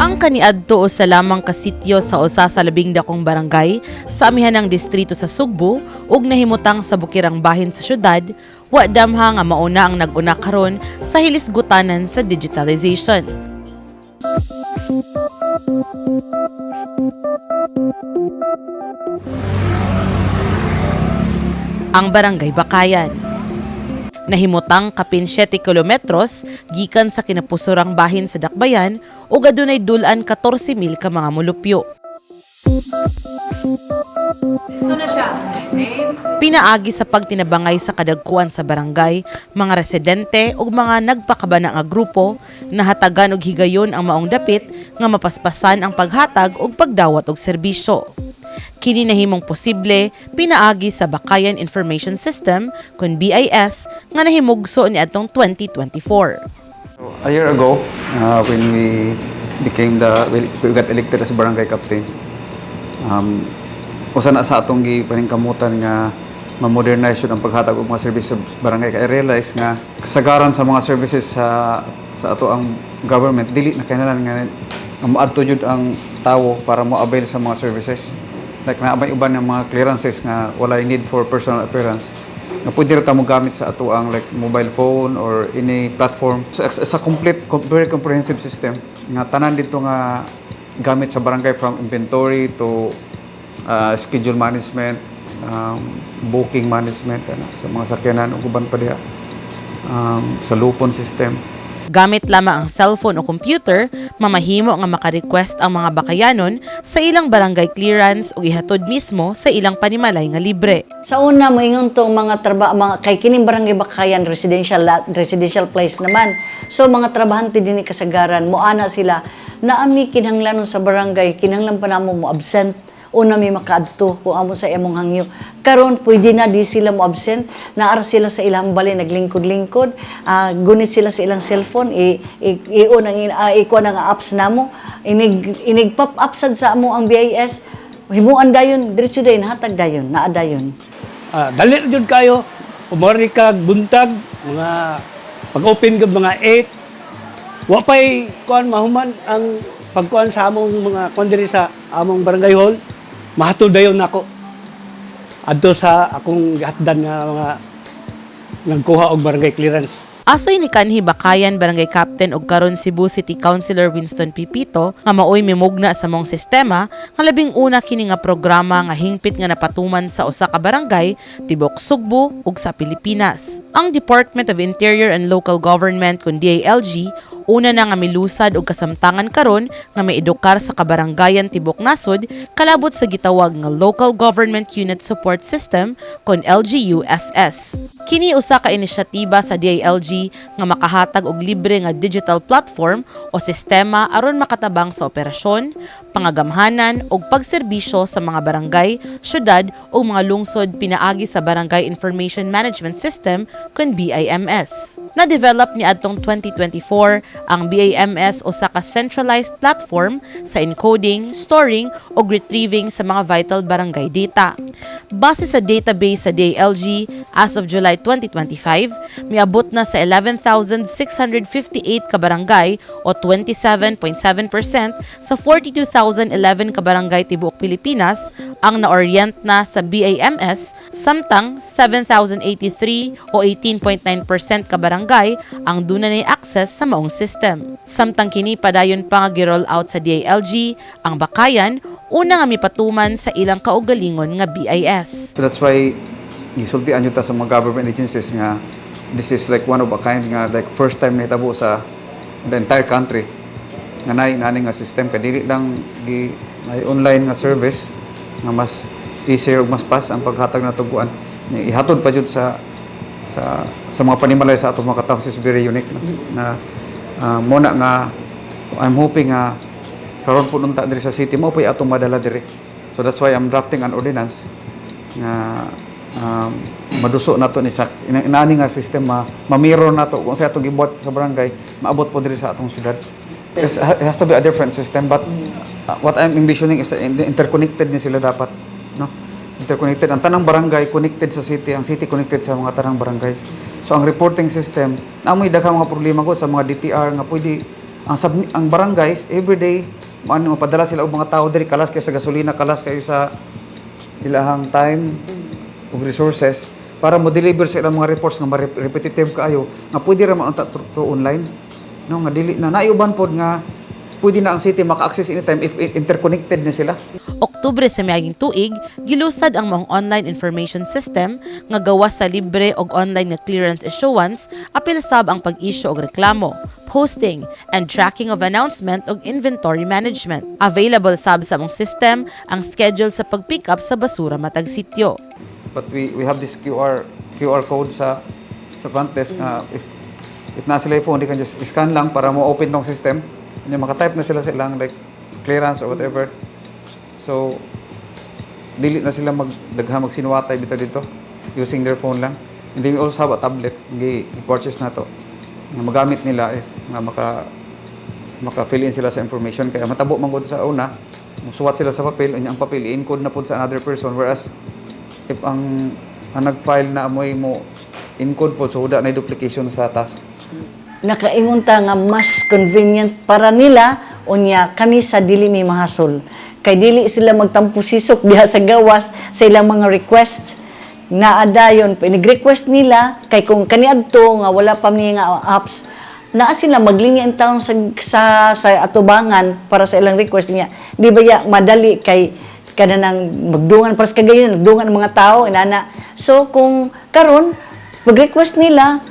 Ang kaniadto usa lamang ka sityo sa usa sa labing dakong barangay sa amihanang distrito sa Sugbo ug nahimutang sa bukirang bahin sa syudad, wa damha nga mauna ang nag-una karon sa hilisgutanan sa digitalization. Ang Barangay Bacayan. Nahimutang kapin 7 kilometros gikan sa kinapusorang bahin sa Dakbayan ug adunay dul-an 14,000 ka mga mulupyo. So na siya. Name? Pinaagi sa pagtinabangay sa kadagkuan sa barangay, mga residente ug mga nagpakabana nga grupo, nahatagan og higayon ang maong dapit nga mapaspasan ang paghatag ug pagdawat og serbisyo. Kini nahimong posible pinaagi sa Bacayan Information System kon BIS nga nahimugso niadtong 2024. A year ago, when we got elected as barangay captain, usa na sa atong gipaningkamutan nga ma-modernize yun ang paghatag og mga service sa barangay. Kay I realize nga kasagaran sa mga services sa ato ang government, dili na kinahanglan nga nga moadto jud ang tawo para mo-avail sa mga services. Like naa may uban ng mga clearances nga walay need for personal appearance nga pwede ra ta mo gamit sa ato ang like mobile phone or any platform. So it's a complete, very comprehensive system nga tanan dito nga gamit sa barangay, from inventory to schedule management, booking management ano, sa mga sakyanan ug uban pa diha. Sa lupon system. Gamit lamang ang cellphone o computer, mamahimo nga maka-request ang mga bakayanon sa ilang barangay clearance ug ihatod mismo sa ilang panimalay nga libre. Sa una, moingon tong mga trabaho, mga kay kining Barangay Bacayan, residential place naman. So mga trabahante dinhi kasagaran, moana sila naami kinahanglanon sa barangay, kinahanglan pa namo mo absent una may makaadto kung amo sa imong hangyo. Karon pwede na di sila mo absent, naara sila sa ilang balay naglingkod-lingkod, gunit sila sa ilang cellphone, i i i-on ang ikuan ang apps namo, inig inig pop up sad sa amo ang BIS, himuan dayon, diretso dayon, hatag dayon, naa dayon. Dali ra jud kayo. Umori kag buntag, mga pag-open kag mga 8. Wa pay kuan mahuman ang pagkuan sa among mga kuan diri sa among barangay hall. Mahatod dayon nako. Adto sa akong gihatdan nga mga nagkuha og barangay clearance. Asoy ni kanhi Bacayan Barangay Captain ug karon Cebu City Councilor Winston Pipito nga maoy mimugna sa mong sistema nga labing una kini nga programa nga hingpit nga napatuman sa usa ka barangay tibok Sugbo ug sa Pilipinas. Ang Department of Interior and Local Government kun DILG una na nga milusad og kasamtangan karon nga miedukar sa kabaranggayan tibok nasod kalabot sa gitawag nga Local Government Unit Support System kon LGUSS. Kini usa ka inisyatiba sa DILG nga makahatag og libre nga digital platform o sistema aron makatabang sa operasyon, pangagamhanan ug pagserbisyo sa mga barangay, syudad o mga lungsod pinaagi sa Barangay Information Management System kun BIMS. Na-develop ni adtong 2024 ang BIMS, usa ka centralized platform sa encoding, storing ug retrieving sa mga vital barangay data. Base sa database sa DILG, as of July 2025, miabot na sa 11,658 ka barangay o 27.7% sa 42,011 ka barangay tibuok Pilipinas ang na-orient na sa BIMS, samtang 7,083 o 18.9% ka barangay ang dunay access sa maong system. Samtang kini padayon pa nga gi-roll out sa DILG, ang Bacayan una nga mipatuman sa ilang kaugalingon nga BIS. So that's why gisultian jud ta sa mga government agencies nga this is like one of a kind nga like first time nahitabo sa the entire country nga naay nani nga system, kay dili lang gi ay online nga service nga mas easier ug mas fast ang paghatag na tuguan. Ihatod pa jud sa mga panimalay sa atong mga katawhan is very unique, no? Na mo na nga I'm hoping nga karon pud unta diri sa city mo pay atong madala diri. So that's why I'm drafting an ordinance nga maduso nato ni sa inani nga system, ma-mirror nato kung sa atong gibuhat sa barangay, maabot po diri sa atong syudad. It has to be a different system, but what I'm envisioning is interconnected ni sila dapat, no? Interconnected ang tanang barangay, connected sa city, ang city connected sa mga tanang barangays. So ang reporting system, namoy daghang mga problema ko sa mga DTR nga pwede ang barangays everyday maano mapadala sila og mga tao diri, kalas kay sa gasolina, kalas kayo sa ilahang time ug resources para mo deliver sa ilang mga reports nga repetitive kaayo nga pwede ra man unta through online, no, nga dili na naiuban pod nga pwede na ang city maka-access anytime if interconnected na sila. Oktubre sa miaging tuig, gilusad ang maong online information system nga gawas sa libre og online nga clearance issuance, apil sab ang pag-issue og reklamo, posting, and tracking of announcement og inventory management. Available sab sa maong system ang schedule sa pag-pick up sa basura matag sityo. But we have this QR code sa front desk nga if naa sila phone, they can just scan lang para mo open tong system. Nya maka-type na sila sa ilang like clearance or whatever. So dili na sila magdaghan magsinuwatay bitaw dito, using their phone lang. And then we also have a tablet gi purchase na to nga magamit nila if nga maka fill in sila sa information, kaya matabo man gud sa una musuwat sila sa papel, unya ang papel i-encode na pud sa another person, whereas if ang nag-file na amoy mo encode pod, so huda na duplication sa task. Nakaingon ta nga mas convenient para nila, unya kami sa dili mi mahasol kay dili sila magtampo-sisok diha sa gawas sa ilang mga requests na adayon inig-request nila. Kay kung kaniadto nga wala pa ni nga apps, naa sila maglinya in town sa sa atubangan para sa ilang request niya. Di ba ya madali kay kada nang magdungan para sa kagayon nagdungan ang mga tao inana? So kung karon mag-request nila,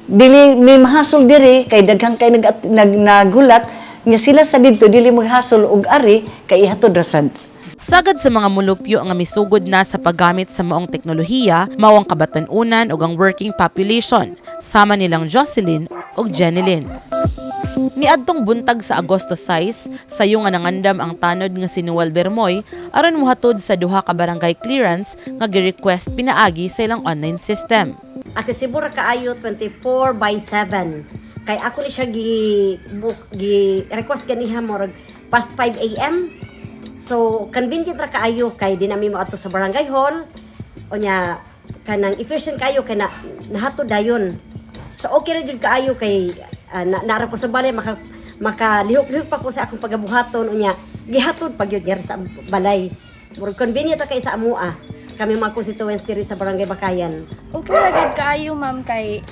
dili may mahasol diri kay daghang kay nag nagulat nya sila sa didto dili maghasol og ari kay ihatod ra sad. Sagad sa mga mulupyo nga misugod na sa paggamit sa maong teknolohiya, mao ang kabatan-unan ug ang working population, sama nilang Jocelyn ug Jenilyn. Niadtong buntag sa Agosto 6, sayo nga nangandam ang tanod nga si Noel Bermoy aron mohatod sa duha ka barangay clearance nga gi-request pinaagi sa ilang online system. Accessible ra kaayo 24 by 7. Kay ako ni siya gi book, gi request ganiha murag past 5 a.m. So convenient ra kaayo kay di nami moadto sa barangay hall. Unya kanang efficient kaayo kay na nahatod dayon. So okay ra jud kaayo kay naara ko sa balay, maka makalihok-lihok pa ko sa akong pagabuhaton, unya gihatod pa gyud niya sa balay. Murag convenient ra kay sa amoa. Kami mga constituents diri sa Barangay Bacayan. Okay ra gid kaayo, ma'am, kay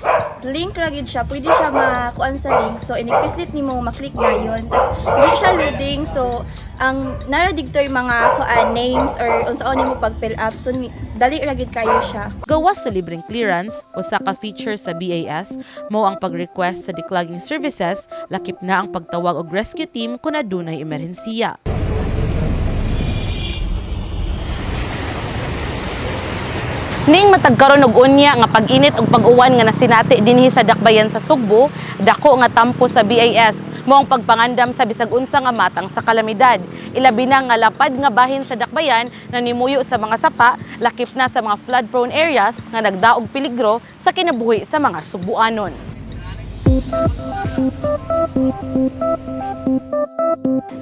link ra gid siya. Pwede siya makuan sa link. So inig-pislit nimo maklik dayon. Tas di siya loading. So ang nara didto'y mga kuan names or unsaon nimo pag-fill up. So dali ra gid kaayo siya. Gawas sa libreng clearance, usa ka feature sa BAS mao ang pag-request sa declogging services, lakip na ang pagtawag og rescue team kung adunay emerhensiya. Ning matag karon og unya nga pag-init ug pag-uwan nga nasinati dinhi sa dakbayan sa Sugbo, dako nga tampo sa BAS mao ang pagpangandam sa bisag unsa nga matang sa kalamidad. Ilabi na nga lapad nga bahin sa dakbayan na nimuyo sa mga sapa, lakip na sa mga flood-prone areas nga nagdaog peligro sa kinabuhi sa mga Sugbuanon.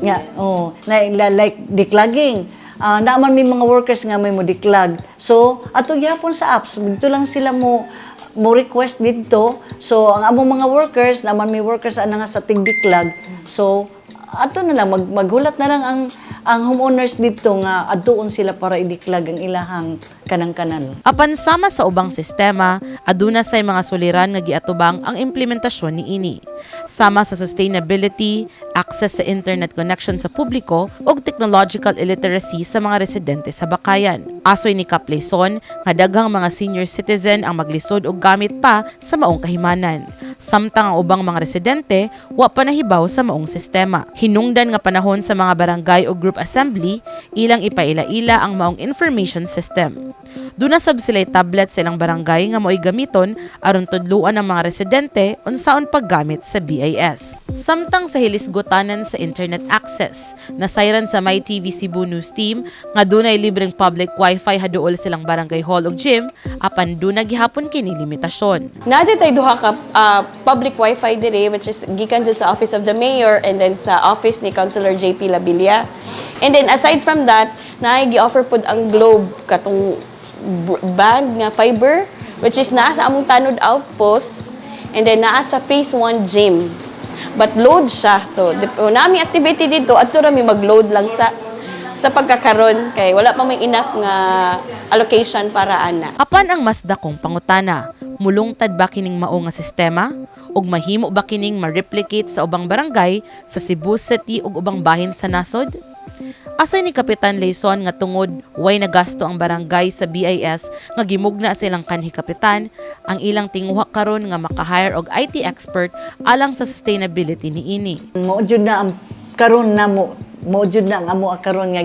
Nga, oh, na, like declogging. Ah, naaman may mga workers nga may mo declog. So, ato gyapon sa apps, dito lang sila mo mo request didto. So, ang among mga workers, naman may workers ana nga sa tig-declog. So, ato na lang maghulat na lang ang homeowners didto nga adtuon sila para i-declog ang ilahang kanang kanal. Apan sama sa ubang sistema, aduna say mga suliran nga giatubang ang implementasyon niini. Sama sa sustainability, access sa internet connection sa publiko ug technological illiteracy sa mga residente sa Bacayan. Asoy ni Kapleson nga daghang mga senior citizen ang maglisod og gamit pa sa maong kahimanan. Samtang ang ubang mga residente wa pa nahibaw sa maong sistema. Hinungdan nga panahon sa mga barangay o group assembly, ilang ipaila-ila ang maong information system. Duna sab sila'y tablet sa ilang barangay nga mao'y gamiton aron tudluan ang mga residente unsaon paggamit sa BAS. Samtang sa hilisgotanan sa internet access, nasayran sa MyTV Cebu News Team nga dunay libreng public wifi haduol silang barangay hall ug gym, apan duna gihapon kini limitasyon. Naa tay duha ka public wifi dire, which is gikan jud sa office of the mayor and then sa office ni Councilor JP Labilla. And then aside from that, naay gi-offer pod ang Globe katong band nga fiber, which is naa sa among Tanod Outpost and then naa sa Phase 1 gym. But load siya. So, nami activity dito, adto ra mi mag-load lang sa pagkakaron kay wala pa may enough nga allocation para ana. Apan ang mas dakong pangutana, mulungtad ba kining mao nga sistema? Ug mahimo ba kining ma-replicate sa ubang barangay sa Cebu City ug ubang bahin sa nasod? Asoy ni Kapitan Layson nga tungod way nagasto ang barangay sa BIS nga gimugna silang kanhi kapitan, ang ilang tinguha karon nga maka-hire og IT expert alang sa sustainability niini. Mao jud na ang karon na mo mao jud na ang amo karon nga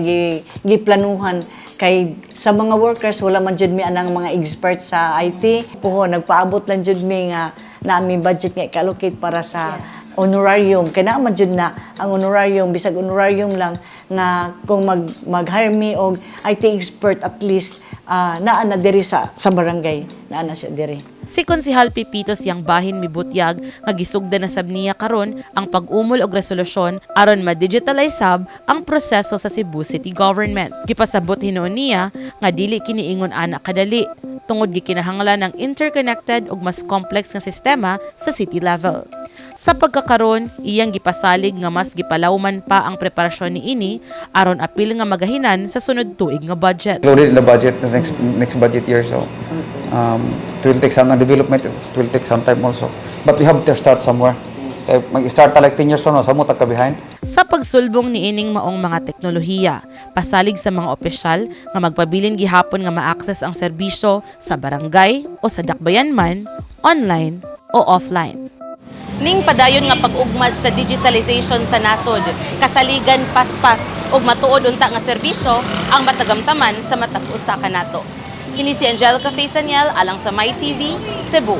giplanuhan kay sa mga workers, wala man jud mi anang mga expert sa IT. Puho nagpaabot lang jud mi nga na mi budget nga i-allocate para sa honorarium, kay naa man jud na ang honorarium, bisag honorarium lang nga kung mag-hire mi og IT expert, at least naa na diri sa barangay, naa na siya diri. Si Konsihal Pipito siyang bahin mibutyag nga gisugdan na sab niya karon ang pag-umol og resolusyon aron ma-digitalize sab ang proseso sa Cebu City Government. Gipasabot hinuon niya nga dili kini ingon ana kadali tungod gikinahanglan ng interconnected ug mas complex nga sistema sa city level. Sa pagkakaron, iyang gipasalig nga mas gipalawman pa ang preparasyon niini aron apil nga magahinan sa sunod tuig nga budget. Included in the budget, the next next budget year. So it will take some development. It will take some time also. But we have to start somewhere. Kaya mag-start ta like 10 years from now, samot ka behind. Sa pagsulbong niining maong mga teknolohiya, pasalig sa mga opisyal nga magpabilin gihapon nga ma-access ang serbisyo sa barangay o sa dakbayan man, online o offline. Ning padayon nga pag-ugmad sa digitalization sa nasod, kasaligan paspas ug matuod unta nga serbisyo ang matagamtaman sa matag usa kanato. Kini si Angelica Faisaniel alang sa MyTV, Cebu.